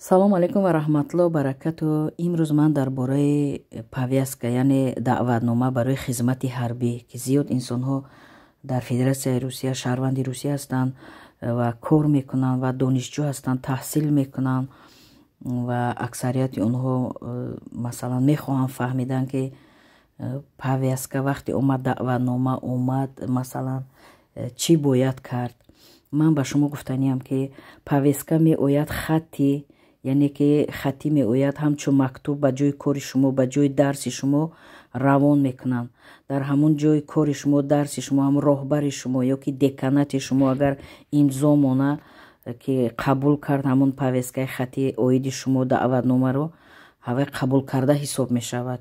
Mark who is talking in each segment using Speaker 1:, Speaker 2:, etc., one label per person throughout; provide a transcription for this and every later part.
Speaker 1: Салому алайкум ва раҳматулло баракату. Имрӯз ман дар бораи повестка, яъне даъватнома барои хизмати ҳарбӣ, ки зиёд инсонҳо дар Федератсияи Русия, шаҳрванди Русия ҳастанд ва кор мекунанд ва донишҷӯ ҳастанд, таҳсил мекунанд ва аксарияти онҳо, масалан, мехоҳанд фаҳмидан, ки повестка вақте омад, даъватнома омад, масалан, чӣ бояд кард. Ман ба шумо гуфтаниям, ки повестка меояд хатти, яъне ки хаттӣ меояд, ҳамчун мактуб ба ҷои кори шумо, ба ҷои дарси шумо равон мекунанд. Дар ҳамун ҷои кори шумо, дарси шумо, ҳам роҳбари шумо ё ки деканати шумо агар имзо мона, ки қабул кард ҳамун повесткаи хаттии оиди шумо, даъватномаро ҳавай қабул карда ҳисоб мешавад.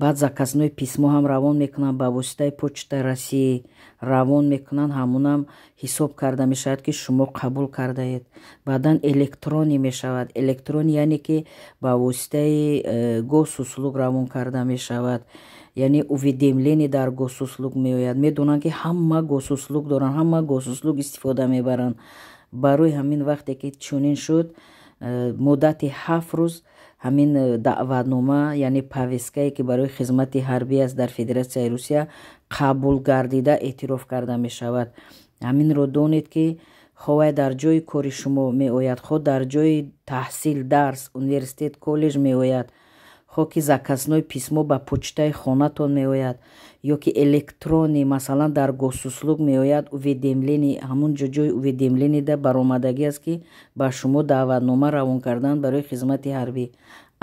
Speaker 1: Баъд заказное письмо ҳам равон мекунанд, ба воситаи Почта России равон мекунанд, ҳамунам ҳисоб карда мешавад, ки шумо қабул кардаед. Баъдан электронӣ мешавад. Электронӣ, яъне ки ба воситаи Госуслуг равон карда мешавад, яъне уведомление дар Госуслуг меояд. Медонанд, ки ҳама Госуслуг доранд, ҳама Госуслуг истифода мебаранд. Барои ҳамин вақте ки чунин шуд, муддати 7 рӯз ҳамин даъватнома, яъне повесткае, ки барои хизмати ҳарбӣ аст дар Федератсияи Русия, қабул гардида эътироф карда мешавад. Ҳаминро донед, ки хоҳ дар ҷои кори шумо меояд, хоҳ дар ҷои таҳсил, дарс, университет, коллеҷ меояд, хоҳ ки заказное письмо ба почтаи хонатон меояд ё ки электронӣ, масалан, дар Госуслуг меояд уведомление, ҳамун ҷо ҷои уведомлениеда баромадагӣ аст, ки ба шумо даъватнома равон кардан барои хизмати ҳарбӣ.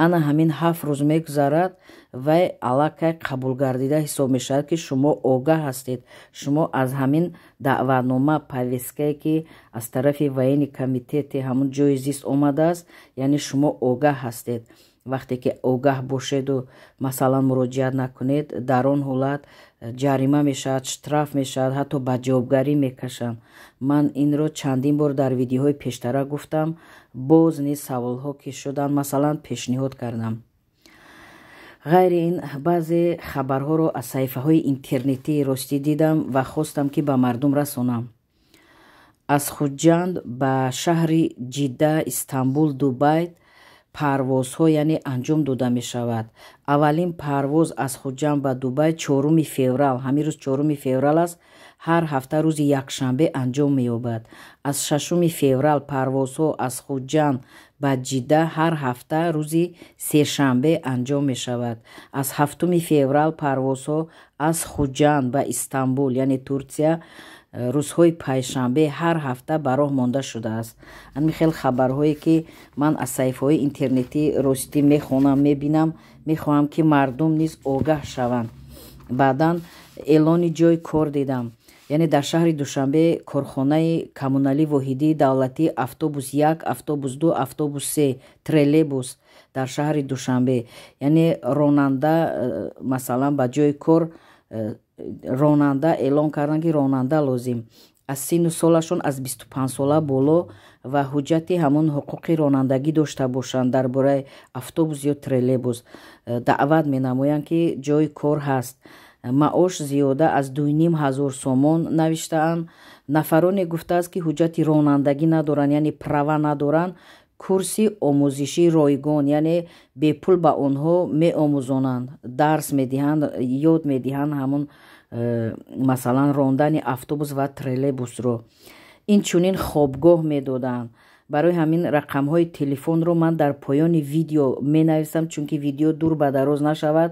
Speaker 1: Ана ҳамин 7 рӯз мегузарад, вай аллакай қабулгардида ҳисоб мешавад, ки шумо огаҳ ҳастед. Шумо аз ҳамин даъватнома, повесткае, ки аз тарафи военный комитети ҳамун ҷои зист омадааст, яъне шумо огаҳ ҳастед. Вақте ки огаҳ бошеду, масалан, муроҷиат накунед, дар он ҳолат ҷарима мешавад, штраф мешавад, ҳатто ба ҷавобгарӣ мекашанд. Ман инро чандин бор дар видеоҳои пештара гуфтам, боз низ саволҳо ки шуданд, масалан, пешниҳод кардам. Ғайри ин, баъзе хабарҳоро аз саҳифаҳои интернетии ростӣ дидам ва хостам, ки ба мардум расонам. Аз Хуҷанд ба шаҳри Ҷидда, Истанбул, Дубай парвозҳо, яъне, анҷом дода мешавад. Аввалин парвоз аз Хуҷанд ба Дубай 4 феврал, ҳамин рӯз 4 феврал аст, ҳар ҳафта рӯзи якшанбе анҷом меёбад. Аз 6 феврал парвозҳо аз Хуҷанд ба Ҷидда ҳар ҳафта рӯзи сешанбе анҷом мешавад. Аз 7 феврал парвозҳо аз Хуҷанд ба Истанбул, яъне Турсия, рӯзҳои панҷшанбе ҳар ҳафта ба роҳ монда шудааст. Ҳамин хел хабарҳое, ки ман аз саҳифаҳои интернетӣ ростӣ мехонам, мебинам, мехоҳам, ки мардум низ огаҳ шаванд. Баъдан эълони ҷои кор дидам, яъне дар шаҳри Душанбе корхонаи коммуналӣ воҳидии давлатӣ, автобус як, автобус ду, автобус се, троллейбус дар шаҳри Душанбе, яъне ронанда, масалан, ба ҷои кор ронанда эълон карданд, ки ронанда лозим, аз синну солашон аз 25 сола боло ва ҳуҷҷати ҳамон ҳуқуқи ронандагӣ дошта бошанд дар бораи автобус ё троллейбус. Даъват менамоянд, ки ҷои кор ҳаст, маош зиёда аз 2500 сомон навиштаанд. Нафароне гуфтааст, ки ҳуҷҷати ронандагӣ надоранд, яъне права надоранд, курси омӯзишии ройгон, яъне бепул ба онҳо меомӯзонанд, дарс медиҳанд, ёд медиҳанд ҳамун, масалан, рондани автобус ва троллейбусро. Инчунин хобгоҳ медоданд. Барои ҳамин рақамҳои телефонро ман дар поёни видео менависам, чунки видео дур ба дароз нашавад.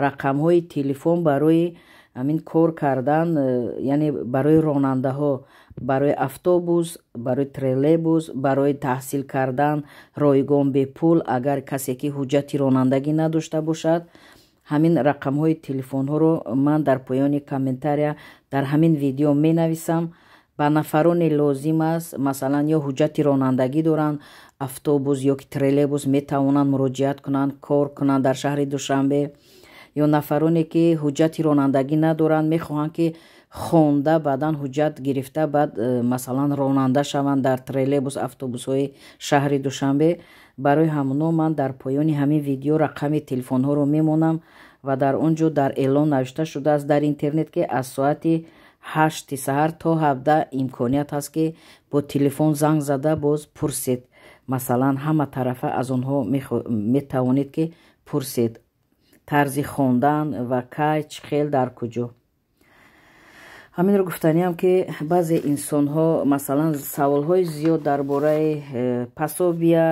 Speaker 1: Рақамҳои телефон барои ҳамин кор кардан, яъне барои ронандаҳо, барои автобус, барои троллейбус, барои таҳсил кардан ройгон, бепул, агар касе ки ҳуҷҷати ронандагӣ надошта бошад, ҳамин рақамҳои телефонҳоро ман дар поёни комментария дар ҳамин видео менависам. Ба нафароне лозим аст, масалан, ё ҳуҷҷати ронандагӣ доранд, автобус ё ки троллейбус метавонанд муроҷиат кунанд, кор кунанд дар шаҳри Душанбе, ё нафароне ки ҳуҷҷати ронандагӣ надоранд, мехоҳанд, ки хонда, баъдан ҳуҷҷат гирифта, баъд, масалан, ронанда шаванд дар троллейбус, автобусҳои шаҳри Душанбе. Барои ҳамоно ман дар поёни ҳамин видео рақами телефонҳоро мемонам ва дар он ҷо дар эълон навишта шудааст дар интернет, ки аз соати 8 саҳар то 17 имконият ҳаст, ки бо телефон занг зада боз пурсед. Масалан, ҳама тарафа аз онҳо метавонед, ки пурсед тарзи хондан ва кай, чӣ хел, дар куҷо. Ҳаминро гуфтаниам, ки баъзе инсонҳо, масалан, саволҳои зиёд дар бораи пособия,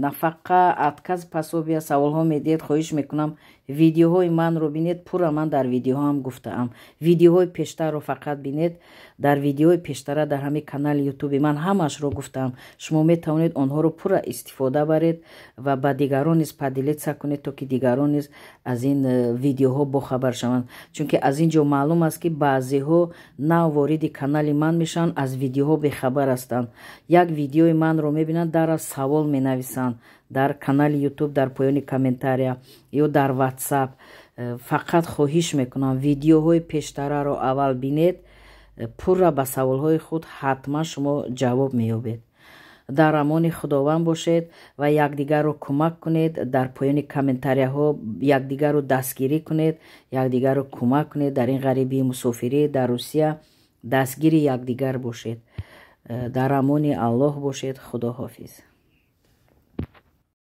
Speaker 1: нафақа, отказ пособия саволҳо медиҳед. Хоҳиш мекунам, видеоҳои манро бинед. Пурра ман дар видеоҳоам гуфтаам. Видеоҳои пештарро фақат бинед. Дар видеои пештара дар ҳамин канали Ютуби ман ҳамаашро гуфтаам. Шумо метавонед онҳоро пурра истифода баред ва ба дигарон низ поделиться кунед, то ки дигарон низ аз ин видеоҳо бохабар шаванд, чунки аз ин ҷо маълум аст, ки баъзеҳо нав вориди канали ман мешаванд, аз видеоҳо бехабар ҳастанд. Як видеои манро мебинанд, дарав савол менависанд дар канали Ютуб, дар поёни комментария ё дар Ватсап. Фақат хоҳиш мекунам, видеоҳои пештараро аввал бинед. Пурра ба саволҳои худ ҳатман шумо ҷавоб меёбед. Дар амони Худованд бошед ва якдигарро кӯмак кунед. Дар поёни комментарияҳо якдигарро дастгирӣ кунед, якдигарро кӯмак кунед. Дар ин ғарибии мусофирӣ дар Русия дастгири якдигар бошед. Дар амони Аллоҳ бошед. Худоҳофиз.